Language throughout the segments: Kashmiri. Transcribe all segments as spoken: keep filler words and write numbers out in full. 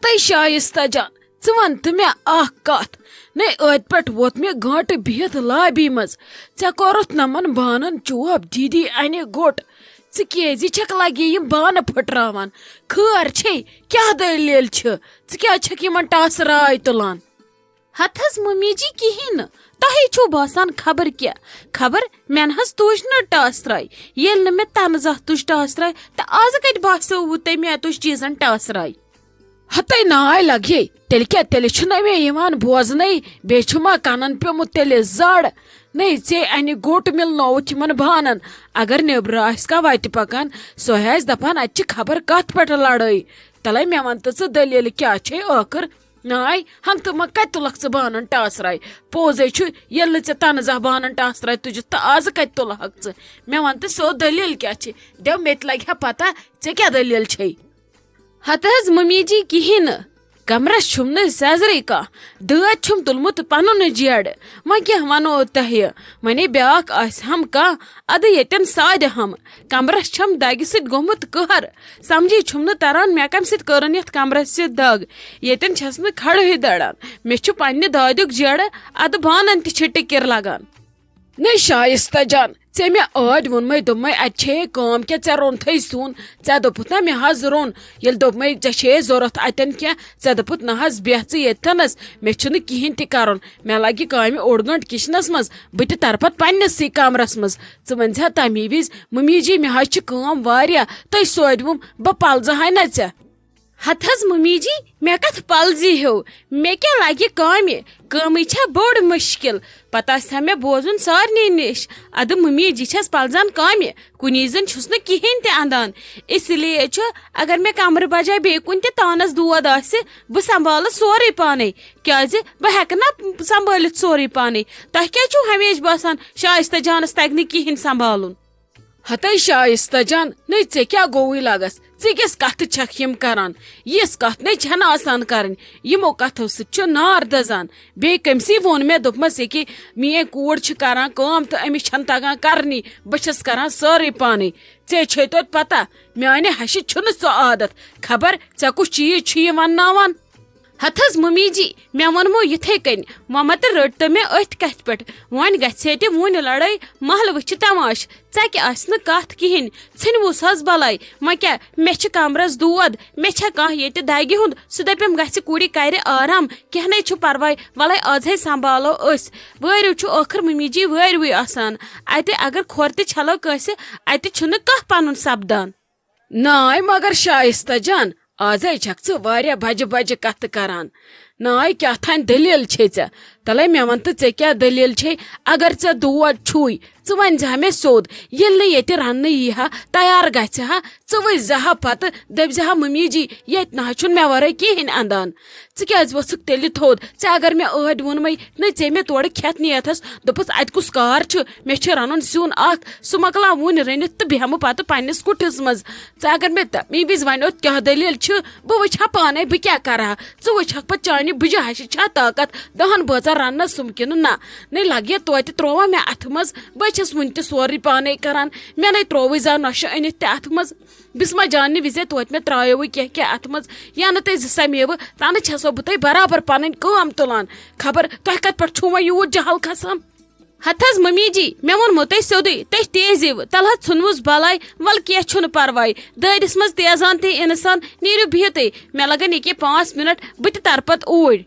تہٕ شایستہ جان، ژٕ وَن تہٕ مےٚ اکھ کتھ۔ نے ٲدۍ پٮ۪ٹھ ووت مےٚ گٲنٹہٕ بِہِتھ لابی منٛز۔ ژےٚ کوٚرُتھ نمن بانن چوب، دیدی انہِ گوٚٹ۔ ژٕ کیازِ چھکھ لگے یِم بانہٕ پھٕٹراوان؟ خٲر چھے؟ کیٛاہ دٔلیٖل چھِ؟ ژٕ کیٛازِ چھکھ یِمن ٹاسہٕ راے تُلان؟ ہتہٕ حظ ممی جی، کِہیٖنۍ نہٕ۔ تۄہے چھُو باسان خبر کیٛاہ۔ خبر مےٚ نہ حظ تُج نہٕ ٹاسراے۔ ییٚلہِ نہٕ مےٚ تنہٕ زانٛہہ تُج ٹاسراے، تہٕ آز کتہِ باسیووُ تۄہہِ مےٚ تُج چیٖزن ٹاسراے؟ ہتے ناے لگے، تیٚلہِ کیٛاہ، تیٚلہِ چھُنہ مےٚ یِوان بوزنَے، بیٚیہِ چھُ ما کنن پیومُت تیٚلہِ زڑ؟ نے ژے انہِ گوٚٹ مِلنووُتھ یِمن بانن۔ اگر نیبرٕ آسہِ کانٛہہ وتہِ پکان، سُہ آسہِ دپان، اتہِ چھِ خبر کتھ پٮ۪ٹھ لڑٲے۔ تلے مےٚ ون تہٕ ژٕ، دٔلیٖل کیٛاہ چھے ٲخٕر؟ ناے، ہنگتہٕ منٛگ کتہِ تُلکھ ژٕ بانن ٹاسراے؟ پوزے چھُ، ییٚلہِ نہٕ ژےٚ تنہٕ زانٛہہ بانن ٹاسراے تُجِتھ، تہٕ آزٕ کتہِ تُلہکھ ژٕ؟ مےٚ ون تہٕ سیوٚد، دٔلیٖل کیٛاہ چھِ؟ دٮ۪و مےٚ تہِ لگہِ ہا پتہ، ژےٚ کیٛاہ دٔلیٖل چھے؟ ہتہٕ حظ ممی جی، کِہیٖنۍ نہٕ۔ کمرس چھُم نہٕ سیزرٕے کانٛہہ، دٲدۍ چھُم تُلمُت پنُن جیڑٕ۔ وۄنۍ کیٛاہ ونو تۄہہِ؟ ونے بیٛاکھ آسہِ ہم کانٛہہ، ادٕ ییٚتٮ۪ن سادِ ہم۔ کمرس چھم دگہِ سۭتۍ گوٚمُت قہر۔ سمجھی چھُم نہٕ تران، مےٚ کمہِ سۭتۍ کٔرٕن یتھ کمرس یہِ دگ؟ ییٚتٮ۪ن چھس نہٕ کھڑہٕے دڑان۔ مےٚ چھُ پننہِ دادیُک جیڑٕ، ادٕ بانن تہِ چھِ ٹِکِر لگان۔ نے شایستہ جان، ژےٚ مےٚ ٲدۍ ووٚنمَے، دوٚپمَے، اَتہِ چھے کٲم کیٛاہ، ژےٚ روٚنتھٕے سیُن؟ ژےٚ دوٚپُتھ نا مےٚ حظ روٚن؟ ییٚلہِ دوٚپمَے، ژےٚ چھے ضوٚرَتھ اَتٮ۪ن کینٛہہ، ژےٚ دوٚپُتھ، نہ حظ، بیٚہہ ژٕ ییٚتھَنَس، مےٚ چھُنہٕ کِہیٖنۍ تہِ کَرُن، مےٚ لَگہِ کامہِ اوٚڑ گٲنٛٹہٕ کِچنَس منٛز، بہٕ تہِ تَرٕ پَتہٕ پنٛنِسٕے کَمرَس منٛز۔ ژٕ ؤنۍ زِ ہا تَمی وِزِ، مٔمی جی، مےٚ حظ چھِ کٲم واریاہ، تۄہہِ سوزِوُم، بہٕ پَلزٕ ہا نہ ژےٚ۔ ہتہٕ حظ ممی جی، مےٚ کتھ پلزی ہیو، مےٚ کیٛاہ لگہِ کامہِ؟ کٲمٕے چھےٚ بوٚڑ مُشکل۔ پتہٕ آسہِ ہا مےٚ بوزُن سارنٕے نِش، ادٕ ممی جی چھس پلزان کامہِ، کُنی زٔنۍ چھُس نہٕ کِہیٖنۍ تہِ اندان۔ اسی لیے چھُ، اگر مےٚ کمرٕ بجایہِ بیٚیہِ کُنہِ تہِ تانس دود آسہِ، بہٕ سنبھالہٕ سورُے پانے، کیازِ بہٕ ہیٚکہٕ نہ سنبھٲلِتھ سورُے پانے۔ تۄہہِ کیٛازِ چھُو ہمیشہِ باسان شایستہ جانس تگہِ نہٕ کِہیٖنۍ سنبھالُن؟ ہتے شایستہ جان، نے ژےٚ کیٛاہ گوٚوُے لگس؟ ژٕ کِژھ کتھٕ چھکھ یِم کران؟ یِژھ کتھ نے چھنہٕ آسان کرٕنۍ۔ یِمو کتھو سۭتۍ چھُ نار دزان۔ بیٚیہِ کٔمۍ سٕے ووٚن مےٚ، دوٚپمس، ییٚکیٛاہ میٛٲنۍ کوٗر چھِ کران کٲم تہٕ أمِس چھنہٕ تگان کرنی، بہٕ چھس کران سٲرٕے پانے۔ ژےٚ چھے توتہِ پتہ، میانہِ ہشہِ چھُنہٕ سُہ عادت۔ خبر ژےٚ کُس چیٖز چھُ یہِ ونناوان؟ ہتہٕ حظ ممی جی، مےٚ ووٚنمو یِتھے کٔنۍ، وۄنۍ مہ تہٕ رٔٹ تہٕ مےٚ أتھۍ کتھِ پٮ۪ٹھ۔ وۄنۍ گژھِ ہے تہِ وُنہِ لڑٲے، محلہٕ وٕچھِ تماش، ژکہِ آسہِ نہٕ کتھ کِہیٖنۍ۔ ژھٕنوُس حظ بلاے، وۄنۍ کیٛاہ، مےٚ چھِ کمرس دود، مےٚ چھا کانٛہہ ییٚتہِ دگہِ ہُنٛد؟ سُہ دپٮ۪م گژھِ کُڑِ کرِ آرام، کینٛہہ نے چھُ پرواے، ولے آزے سنبھالو أسۍ۔ وٲرِو چھُ ٲخٕر ممی جی وٲروٕے آسان، اتہِ اگر کھۄر تہِ چھلو کٲنٛسہِ، اتہِ چھُنہٕ کانٛہہ پنُن سپدان۔ ناے مگر شایستہ جان، آزے چھکھ ژٕ واریاہ بجہِ بجہِ کتھٕ کران۔ ناے کیٛاہ تھانۍ دٔلیٖل چھے ژےٚ؟ تلے مےٚ ون تہٕ ژےٚ کیٛاہ دٔلیٖل چھے؟ اگر ژےٚ دود چھُے، ژٕ ؤنۍ زِ ہا مےٚ سیوٚد۔ ییٚلہِ نہٕ ییٚتہِ رننہٕ یی ہا، تیار گژھِ ہا، ژٕ ؤسۍ زِ ہا پتہٕ، دٔپۍ زِ ہا، ممی جی، ییٚتہِ نہ حظ چھُنہٕ مےٚ ورٲے کِہیٖنۍ اندان۔ ژٕ کیٛازِ ؤژھٕکھ تیٚلہِ تھوٚد؟ ژےٚ اگر مےٚ ٲدۍ ووٚنمَے نہ، ژےٚ مےٚ تورٕ کھٮ۪تھ نِیَتھَس، دوٚپُس، اَتہِ کُس کار چھُ؟ مےٚ چھُ رَنُن سیُن اَکھ، سُہ مۄکلاو وُنہِ رٔنِتھ تہٕ بیٚہمہٕ پَتہٕ پنٛنِس کُٹھِس منٛز۔ ژٕ اگر مےٚ تَمی وِزِ وَنیوتھ کیٛاہ دٔلیٖل چھِ، بہٕ وٕچھِ ہا پانَے بہٕ کیٛاہ کَرٕ ہا۔ ژٕ وٕچھَکھ پَتہٕ چانہِ بٕجہِ ہَشہِ چھا طاقت دَہَن بٲژَن رَننَس سُمکِنہٕ نہ۔ نَے لَگہِ توتہِ ترٛووا مےٚ اَتھٕ منٛز، بہٕ چھَس وٕنہِ تہِ سورُے پانَے کَران۔ مےٚ نَے ترٛووُے زانٛہہ نۄشہِ أنِتھ تہِ اَتھٕ منٛز۔ بسمہ جاننہِ وِزے توتہِ مےٚ ترٛایووٕے کینٛہہ کینٛہہ اَتھٕ منٛز، یا نہٕ تُہۍ زٕ سَمیوٕ، تَنہٕ چھَسو بہٕ تۄہہِ برابر پَنٕنۍ کٲم تُلان۔ خبر تۄہہِ کَتہِ پٮ۪ٹھ چھُو وۄنۍ یوٗت جہل کھسان؟ ہتہٕ حظ ممی جی، مےٚ ووٚنمو تۄہہِ سیوٚدُے، تُہۍ تیزیوٕ، تَلہٕ حظ ژھُنوُس بَلاے، وَلہٕ کینٛہہ چھُنہٕ پَرواے، دٲرِس منٛز تیزان تہِ اِنسان، نیٖرِو بِہِو تُہۍ، مےٚ لَگَن ییٚکیٛاہ پانٛژھ مِنٹ، بہٕ تہِ تَرٕ پَتہٕ اوٗرۍ۔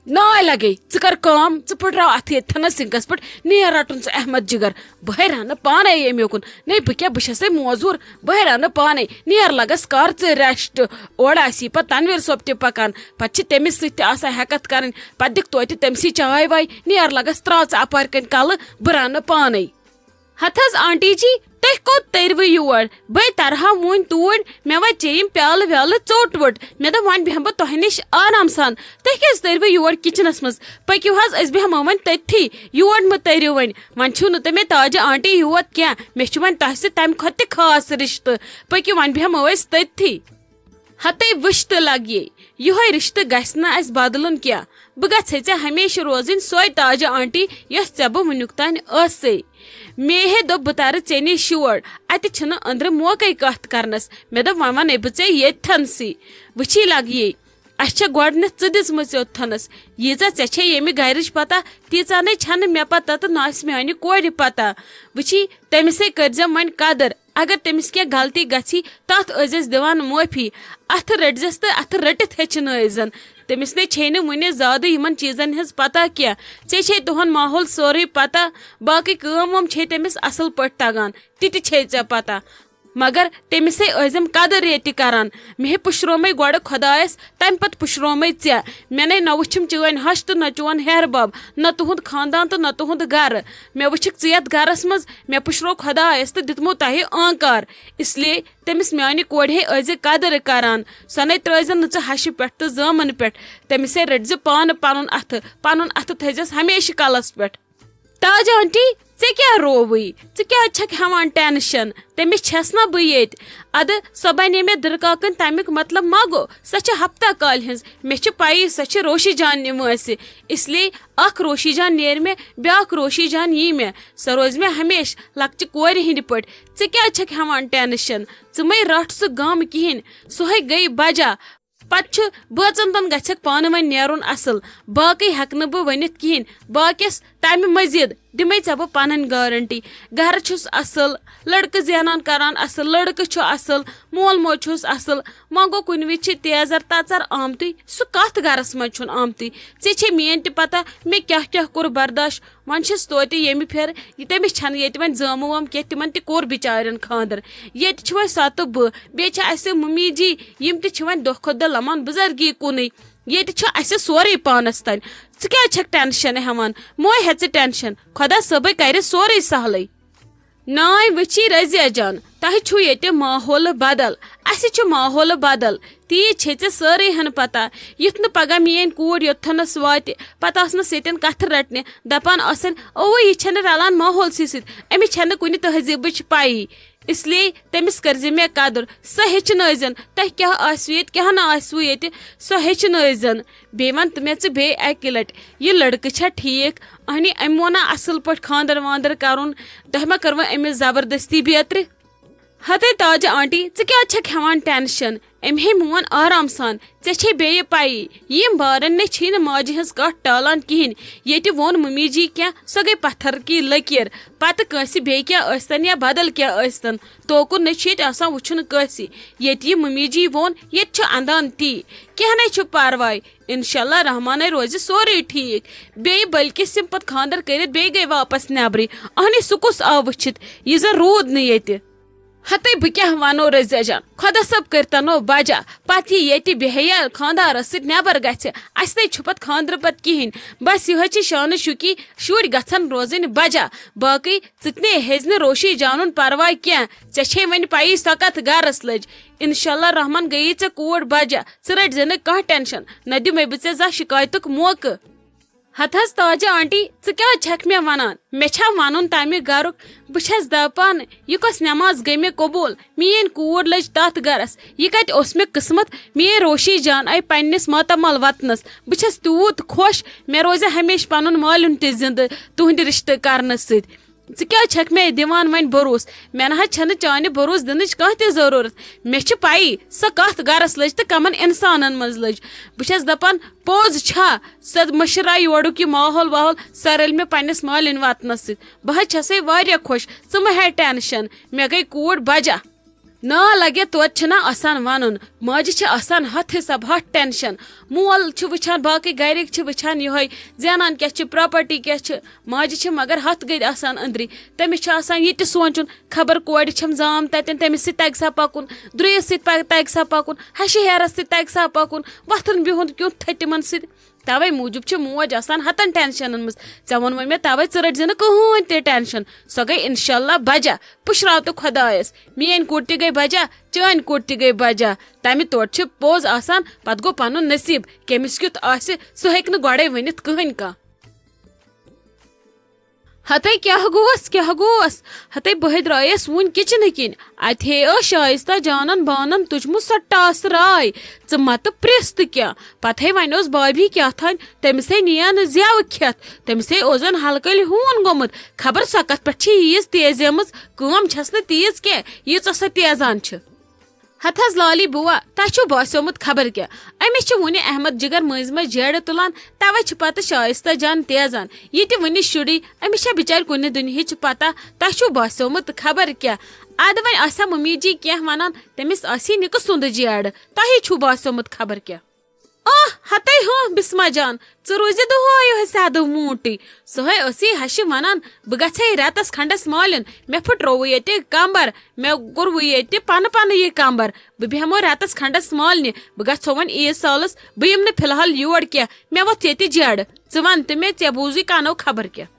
ناے لگے، ژٕ کر کٲم، ژٕ پھٕٹراو اتھ ییٚتہِ تھنس سِنکس پٮ۪ٹھ، نیر رٹُن ژٕ احمد جگر۔ بہٕ ہے رنہٕ پانے ییٚمہِ یوکُن۔ نے بہٕ کیٛاہ، بہٕ چھسے موزوٗر، بہٕ ہے رنہٕ پانے۔ نیر لگس کر ژٕ rest۔ اورٕ آسی پتہٕ تنویر صٲب تہِ پکان، پتہٕ چھِ تٔمِس سۭتۍ تہِ آسان ہٮ۪کتھ کرٕنۍ۔ پتہٕ دِکھ توتہِ تٔمسٕے چاے واے، نیر لگس تراو ژٕ اپارِ کنۍ کلہٕ، بہٕ رنہٕ پانے۔ ہتہٕ حظ آنٹی جی، تُہۍ کوٚت تٔرِوٕ یور؟ بٔے ترہا وُنۍ توٗرۍ، مےٚ وَ چیٚیِم پیالہٕ ویالہٕ ژوٚٹ ووٚٹ۔ مےٚ دوٚپ وۄنۍ بیٚہمہٕ بہٕ تۄہہِ نِش آرام سان۔ تُہۍ کیٛازِ تٔرِوٕ یور کِچنَس منٛز؟ پٔکِو حظ، أسۍ بیٚہمو وۄنۍ تٔتھی۔ یور مہٕ تٔرِو وۄنۍ۔ وۄنۍ چھِو نہٕ تُہۍ مےٚ تاجہِ آنٹی یوت کینٛہہ، مےٚ چھِ وۄنۍ تۄہہِ سۭتۍ تَمہِ کھۄتہٕ تہِ خاص رِشتہٕ۔ پٔکِو وۄنۍ بیٚہمو أسۍ تٔتھی۔ ہتے وٕچھ تہٕ لگیے، یِہوٚے رِشتہٕ گژھِ نہٕ اَسہِ بدلُن کینٛہہ۔ بہٕ گژھے ژےٚ ہمیشہِ روزٕنۍ سۄے تاجہِ آنٹی، یۄس ژےٚ بہٕ وٕنیُک تام ٲسٕے۔ مے ہے دوٚپ بہٕ ترٕ ژےٚ نِش یور، اَتہِ چھِنہٕ أنٛدرٕ موقعے کتھ کرنس۔ مےٚ دوٚپ وۄنۍ ونے بہٕ ژےٚ ییٚتھٮ۪نسٕے۔ وٕچھی لگیے، اسہِ چھےٚ گۄڈٕنیتھ ژٕ دِژمٕژ یوٚتتھنس۔ ییٖژاہ ژےٚ چھے ییٚمہِ گرِچ پتہ، تیٖژاہ نے چھنہٕ مےٚ پتہ تہٕ نہ آسہِ میانہِ کورِ پتہ۔ وٕچھی، تٔمِسے کٔرزٮ۪م وۄنۍ قدر۔ اگر تٔمِس کینٛہہ غلطی گژھی، تتھ ٲسۍزٮ۪س دِوان معٲفی۔ اتھٕ رٔٹزٮ۪س تہٕ اتھٕ رٔٹِتھ ہیٚچھنٲوزٮ۪ن۔ تٔمِس نے چھے نہٕ وُنہِ زیادٕ یِمن چیٖزن ہٕنٛز پتہ کینٛہہ۔ ژےٚ چھے تُہُنٛد ماحول سورُے پتہ، باقٕے کٲم وٲم چھے تٔمِس اصل پٲٹھۍ تگان، تہِ تہِ چھے ژےٚ پتہ۔ مگر تٔمِسے ٲسۍزٮ۪م قدر ییٚتہِ کران۔ مےٚ ہے پُشرومے گۄڈٕ خۄدایس، تمہِ پتہٕ پُشرومے ژےٚ۔ مےٚ نے نہ وُچھِم چٲنۍ ہش تہٕ نہ چون ہیہر بب، نہ تُہُنٛد خاندان تہٕ نہ تُہُنٛد گرٕ۔ مےٚ وُچھِکھ ژٕ یتھ گرس منٛز، مےٚ پُشرو خۄدایس تہٕ دیُتمو تۄہہِ آنکار۔ اس لیے تٔمِس میانہِ کورِ ہے ٲسۍزِ قدر کران۔ سۄ نے ترٲوزٮ۪ن نہٕ ژٕ ہشہِ پٮ۪ٹھ تہٕ زٲمن پٮ۪ٹھ۔ تٔمِس ہے رٔٹزِ پانہٕ پنُن اتھٕ، پنُن اتھٕ تھٲوزٮ۪س ہمیشہِ کلس پٮ۪ٹھ۔ تاج آنٹی، ژےٚ کیٛاہ رووٕے؟ ژٕ کیٛازِ چھکھ ہٮ۪وان ٹینشن؟ تٔمِس چھس نہ بہٕ ییٚتہِ۔ ادٕ سۄ بنے مےٚ دٕرکاکن، تمیُک مطلب ما گوٚو سۄ چھِ ہفتہ کالہِ ہٕنٛز؟ مےٚ چھِ پَیی سۄ چھِ روشی جان نِوٲنٛسہِ، اس لیے اکھ روشی جان نیرِ مےٚ، بیٛاکھ روشی جان یی مےٚ۔ سۄ روزِ مےٚ ہمیشہِ لۄکچہِ کورِ ہٕنٛدِ پٲٹھۍ۔ ژٕ کیٛازِ چھکھ ہٮ۪وان ٹینشن؟ ژٕ مَے رٹھ سُہ غم کِہیٖنۍ، سۄ ہے گٔیہِ بجا۔ پتہٕ چھُ بٲژن دۄن گژھٮ۪کھ پانہٕ ؤنۍ نیرُن اصل، باقٕے ہٮ۪کہٕ نہٕ بہٕ ؤنِتھ کِہیٖنۍ، باقیس تمہِ مزید دِمے ژےٚ بہٕ پنٕنۍ گارنٹی۔ گرٕ چھُس اصل، لڑکہٕ زینان کران اصل، لڑکہٕ چھُ اصل، مول موج چھُس اصل۔ وۄنۍ گوٚو کُنہِ وِزِ چھِ تیزر تژر آمتُے، سُہ کتھ گرس منٛز چھُنہٕ آمتُے؟ ژےٚ چھے میٲنۍ تہِ پتہ مےٚ کیٛاہ کیٛاہ کوٚر برداش۔ وۄنۍ چھِس توتہِ ییٚمہِ پھِرِ، یہِ تٔمِس چھَنہٕ ییٚتہِ وۄنۍ زٲمہٕ وٲم کینٛہہ، تِمن تہِ کوٚر بِچارٮ۪ن خانٛدر۔ ییٚتہِ چھِ وۄنۍ سۄ تہٕ بہٕ، بیٚیہِ چھِ اَسہِ مُمی جی، یِم تہِ چھِ وۄنۍ دۄہ کھۄتہٕ دۄہ لمان بُزرگی کُنُے۔ ییٚتہِ چھُ اَسہِ سورُے پانَس تانۍ۔ ژٕ کیٛازِ چھَکھ ٹٮ۪نشَن ہٮ۪وان؟ مہٕ ہے ہےٚ ژٕ ٹٮ۪نشَن، خۄدا صٲبَے کَرِ سورُے سہلٕے۔ ناے وٕچھی رضیہ جان، تۄہہِ چھُو ییٚتہِ ماحولہٕ بدل، اَسہِ چھُ ماحولہٕ بدل۔ تیٖژ چھے ژےٚ سٲرٕے ہن پتہ۔ یُتھ نہٕ پگاہ میٲنۍ کوٗر یوٚتتھنس واتہِ، پتہٕ آسنس ییٚتٮ۪ن کتھٕ رٹنہِ، دپان آسن، اوے یہِ چھنہٕ رلان ماحولسٕے سۭتۍ، أمِس چھنہٕ کُنہِ تہذیٖبٕچ پَیی۔ اس لیے تٔمِس کٔرزِ مےٚ قدر، سۄ ہیٚچھنٲوزٮ۪ن، تۄہہِ کیٛاہ آسِوٕ ییٚتہِ، کیٛاہ نہٕ آسِوٕ ییٚتہِ، سۄ ہیٚچھنٲوزٮ۪ن۔ بیٚیہِ ون تہٕ مےٚ ژٕ بیٚیہِ اکہِ لٹہِ، یہِ لڑکہٕ چھا ٹھیٖک؟ اہنی، أمۍ ووٚنا اصل پٲٹھۍ خانٛدر وانٛدر کرُن، تۄہہِ ما کٔروٕ أمِس زبردستی بیترِ؟ ہتے تاجہِ آنٹی، ژٕ کیٛازِ چھکھ ہٮ۪وان ٹینشن؟ أمۍ ہے مون آرام سان، ژےٚ چھے بیٚیہِ پَیی، یِم بارن نے چھیی نہٕ ماجہِ ہٕنٛز کتھ ٹالان کِہیٖنۍ۔ ییٚتہِ ووٚن مُمی جی کینٛہہ، سۄ گٔے پتھر کی لکیر۔ پتہٕ کٲنٛسہِ بیٚیہِ کینٛہہ ٲسۍتن یا بدل کینٛہہ ٲسۍتن، توکُن نے چھُ ییٚتہِ آسان وٕچھُن کٲنٛسہِ۔ ییٚتہِ یہِ مُمی جی ووٚن، ییٚتہِ چھُ اندان تی۔ کینٛہہ نے چھُ پرواے، انشاءاللہ رحمانے روزِ سورُے ٹھیٖک۔ بیٚیہِ بلکہِ سِم پتہٕ خانٛدر کٔرِتھ بیٚیہِ گٔے واپس نٮ۪برٕے۔ اہنی، سُہ کُس آو وٕچھِتھ، یہِ زن روٗد نہٕ ییٚتہِ؟ ہتے بہٕ کیٛاہ ونو رضیہ جان، خۄدا صٲب کٔرتنو بجا۔ پتہٕ یہِ ییٚتہِ بیہیہ خانٛدارس سۭتۍ نٮ۪بر گژھِ، اسہِ نے چھُ پتہٕ خانٛدرٕ پتہٕ کِہیٖنۍ۔ بس یِہوٚے چھِ شانہٕ شُکی، شُرۍ گژھن روزٕنۍ بجا۔ باقٕے ژٕ تہِ نے ہیٚزِ نہٕ روشی جانُن پرواے کینٛہہ، ژےٚ چھے وۄنۍ پَیی سۄ کتھ گرس لٔج۔ انشاءاللہ رحمان گٔیی ژےٚ کوٗر بجا، ژٕ رٔٹۍ زِ نہٕ کانٛہہ ٹینشن، نہ دِمے بہٕ ژےٚ زانٛہہ شکایتُک موقعہٕ۔ ہتہٕ حظ تاجہِ آنٹی، ژٕ کیٛازِ چھکھ مےٚ ونان؟ مےٚ چھا ونُن تمہِ گرُک؟ بہٕ چھس دپان، یہِ کۄس نماز گٔے مےٚ قبول؟ میٲنۍ کوٗر لٔج تتھ گرس۔ یہِ کتہِ اوس مےٚ قسمت؟ میٲنۍ روشی جان آیہِ پننِس ماتامال وطنس۔ بہٕ چھس تیوٗت خۄش، مےٚ روزِ ہمیشہِ پنُن مالیُن تہِ زندٕ تُہندِ رشتہٕ کرنہٕ سۭتۍ۔ ژٕ کیٛازِ چھکھ مےٚ دِوان وۄنۍ بروسہٕ؟ مےٚ نہ حظ چھنہٕ چانہِ بروسہٕ دِنٕچ کانٛہہ تہِ ضروٗرت۔ مےٚ چھِ پَیی، سۄ کَتھ گرس لٔج تہٕ کمن انسانن منٛز لٔج۔ بہٕ چھس دپان، پوٚز چھا؟ سۄ مٔشراے یورُک یہِ ماحول واحول، سۄ رٔلۍ مےٚ پننِس مالِنۍ وطنس سۭتۍ۔ بہٕ حظ چھسے واریاہ خۄش، ژٕ مہ ہے ٹینشن، مےٚ گٔے کوٗر بجا۔ نا لگے، توتہِ چھُنہ آسان ونُن، ماجہِ چھِ آسان ہتھ حساب ہتھ ٹینشن۔ مول چھُ وٕچھان، باقٕے گرِکۍ چھِ وٕچھان یِہوٚے، زینان کیٛاہ چھِ، پراپرٹی کیٛاہ چھِ۔ ماجہِ چھِ مگر ہتھ گٔدۍ آسان أنٛدری۔ تٔمِس چھُ آسان یہِ تہِ سونٛچُن، خبر کورِ چھَم زام تَتٮ۪ن، تٔمِس سۭتۍ تَگہِ سا پَکُن، درٛویِس سۭتۍ پَ-، تَگہِ سا پَکُن، ہَشہِ ہیرَس سۭتۍ تَگہِ سا پَکُن، وۄتھُن بِہُن کیُتھ تھٔتہِ تِمَن سۭتۍ۔ تَوَے موٗجوٗب چھِ موج آسان ہَتَن ٹٮ۪نشَنَن منٛز۔ ژےٚ ووٚنمَے مےٚ تَوَے، ژٕ رٔٹۍ زِ نہٕ کٕہٕنۍ تہِ ٹٮ۪نشَن۔ سۄ گٔے اِنشاء اللہ بَجا، پُشراو تہٕ خۄدایَس۔ میٛٲنۍ کوٗر تہِ گٔے بَجا، چٲنۍ کوٗر تہِ گٔے بَجا۔ تَمہِ توڑٕ چھِ پوٚز آسان، پَتہٕ گوٚو پَنُن نصیٖب، کٔمِس کیُتھ آسہِ، سُہ ہیٚکہِ نہٕ گۄڈَے ؤنِتھ کٕہٕنۍ کانٛہہ۔ ہتے کیٛاہ گوس، کیٛاہ گوس؟ ہتے بہٕ ہے درٛایس وُنۍ کچنہٕ کِنۍ۔ اتہِ ہے ٲس شایستہ جانن بانن تُجمُت سۄ ٹاس راے۔ ژٕ متہٕ پرٛژھ تہٕ کینٛہہ۔ پتہٕ ہے ونیوس بابی کیٛاہ تھانۍ، تٔمِس ہے نِیَن زٮ۪و کھٮ۪تھ۔ تٔمِس ہے اوس زن ہلکٲلۍ ہوٗن گوٚمُت۔ خبر سۄ کتھ پٮ۪ٹھ چھِ ییٖژ تیزیمٕژ۔ کٲم چھس نہٕ تیٖژ کینٛہہ، ییٖژاہ سۄ تیزان چھِ۔ ہتہٕ حظ لالی بوا، تۄہہِ چھُو باسیومُت خبر کیٛاہ؟ أمِس چھِ وُنہِ احمد جگر مٔنٛزۍ مٔنٛزۍ جیرٕ تُلان، توے چھِ پتہٕ شایستہ جان تیزان۔ یہِ تہِ وُنہِ شُرٕے، أمِس چھےٚ بِچارِ کُنہِ دُنیہٕچ پتہ۔ تۄہہِ چھُو باسیومُت خبر کیٛاہ؟ ادٕ وۄنۍ آسہِ ہا ممی جی کینٛہہ ونان، تٔمِس آسہِ ہے نِکہٕ سُنٛد جیرٕ۔ تۄہہِ چھُو باسیومُت خبر کیٛاہ؟ آہ، ہتے ہو بسمہ جان، ژٕ روزِ دۄہے یِہوٚے سادٕ موٗٹٕے۔ سۄ ہے ٲسٕے ہشہِ ونان، بہٕ گژھٕ ہے رٮ۪تس کھنڈس مالیُن، مےٚ پھُٹرووُ ییٚتہِ کمبر، مےٚ کوٚروُ ییٚتہِ پنہٕ پنہٕ یہِ کمبر۔ بہٕ بیٚہمو رٮ۪تس کھنڈس مالنہِ، بہٕ گژھو وۄنۍ عیٖد سالس، بہٕ یِمہٕ نہٕ فی الحال یور کینٛہہ، مےٚ ووٚتھ ییٚتہِ جیرٕ۔ ژٕ ون تہٕ مےٚ، ژےٚ بوٗزُے کنو خبر کیٛاہ؟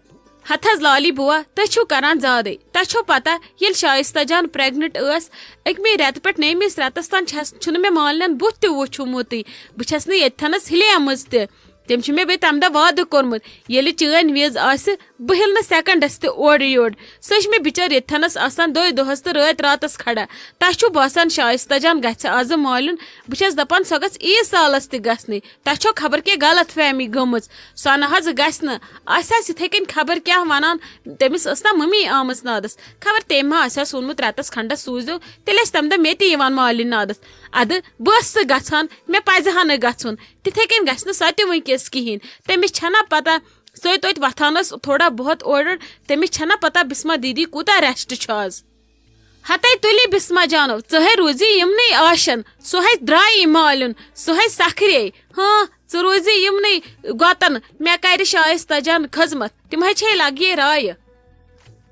ہتہٕ حظ لالی بوا، تُہۍ چھِو کران زیادٕے۔ تۄہہِ چھو پتہ، ییٚلہِ شایستہ جان pregnant ٲس، أکمہِ رٮ۪تہٕ پٮ۪ٹھ نٔیمِس رٮ۪تس تام چھس، چھُنہٕ مےٚ مالنٮ۪ن بُتھ تہِ وُچھمُتٕے۔ بہٕ چھس نہٕ ییٚتہِ تھنس ہلیمٕژ تہِ۔ تٔمۍ چھُ مےٚ بیٚیہِ تمہِ دۄہ وعدٕ کوٚرمُت، ییٚلہِ چٲنۍ وِز آسہِ، بہٕ ہِلہٕ نہٕ سیکنڈس تہِ اورٕ یورٕ۔ سۄ چھِ مےٚ بِچٲر ییٚتہِ تھنس آسان دۄہے دۄہس تہٕ رٲتۍ راتس کھڑا۔ تۄہہِ چھُو باسان شایستہ جان گژھِ آزٕ مالیُن؟ بہٕ چھس دپان سۄ گژھِ عیٖد سالس تہِ گژھنٕے۔ تۄہہِ چھو خبر کیٛاہ غلط فہمی گٔمٕژ۔ سۄ نہ حظ گژھِ نہٕ۔ اسہِ آسہِ یِتھے کٔنۍ خبر کیٛاہ ونان، تٔمِس ٲس نہ ممی آمٕژ نادس۔ خبر تٔمۍ ما آسہِ ہس ووٚنمُت، رٮ۪تس کھنڈس سوٗزِو، تیٚلہِ ٲسۍ تمہِ دۄہ مےٚ تہِ یِوان مالِنۍ نادس۔ ادٕ بہٕ ٲسٕس سۄ گژھان، مےٚ پزِ ہا نہٕ گژھُن۔ تِتھے کٔنۍ گژھِ نہٕ سۄ تہِ وٕنکیٚس کِہینۍ۔ تٔمِس چھنہ پتہ، سۄے توتہِ وۄتھان ٲس تھوڑا بہت اورٕ یورٕ، تٔمِس چھنہ پتہ بسمہ دیدی کوٗتاہ rest چھُ آز۔ ہتے تُلہِ بسمہ جانو، ژٕ ہے روزِ یِمنٕے آشن، سُہ ہے درٛایہِ مالیُن، سُہ ہے سکھرے۔ ہاں، ژٕ روزِ یِمنٕے گۄتن، مےٚ کرِ شایستہ جان خدمت، تِم ہے چھے لگیے رایہِ۔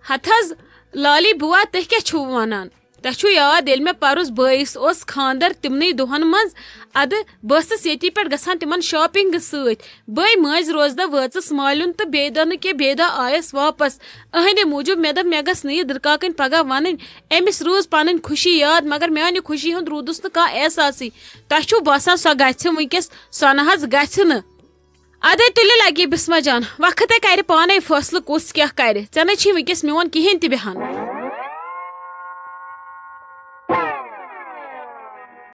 ہتہٕ حظ لالی بوا، تُہۍ کیٛاہ چھِو ونان؟ تۄہہِ چھُو یاد، ییٚلہِ مےٚ پرُس بٲیِس اوس خانٛدر تِمنٕے دۄہن منٛز، ادٕ بہٕ ٲسٕس ییٚتی پٮ۪ٹھ گژھان تِمن shopping سۭتۍ۔ بٔے مٲنٛزِ روزدہ وٲژٕس مالیُن تہٕ بیٚیہِ دۄہ نہٕ کینٛہہ، بیٚیہِ دۄہ آیس واپس۔ أہنٛدِ موٗجوٗب مےٚ دوٚپ، مےٚ گٔژھ نہٕ یہِ دٕرکاکٕنۍ پگاہ ونٕنۍ، أمِس روٗز پنٕنۍ خوشی یاد، مگر میانہِ خوشی ہُنٛد روٗدُس نہٕ کانٛہہ احساسٕے۔ تۄہہِ چھُو باسان سۄ گژھِ وٕنکیٚس؟ سۄ نہ حظ گژھِ نہٕ۔ ادے تُلہِ لگے بسمہ جان، وقت ہے کرِ پانے فٲصلہٕ کُس کیٛاہ کرِ۔ ژےٚ نَے چھُے وٕنکیٚس میون کِہینۍ تہِ بیہان۔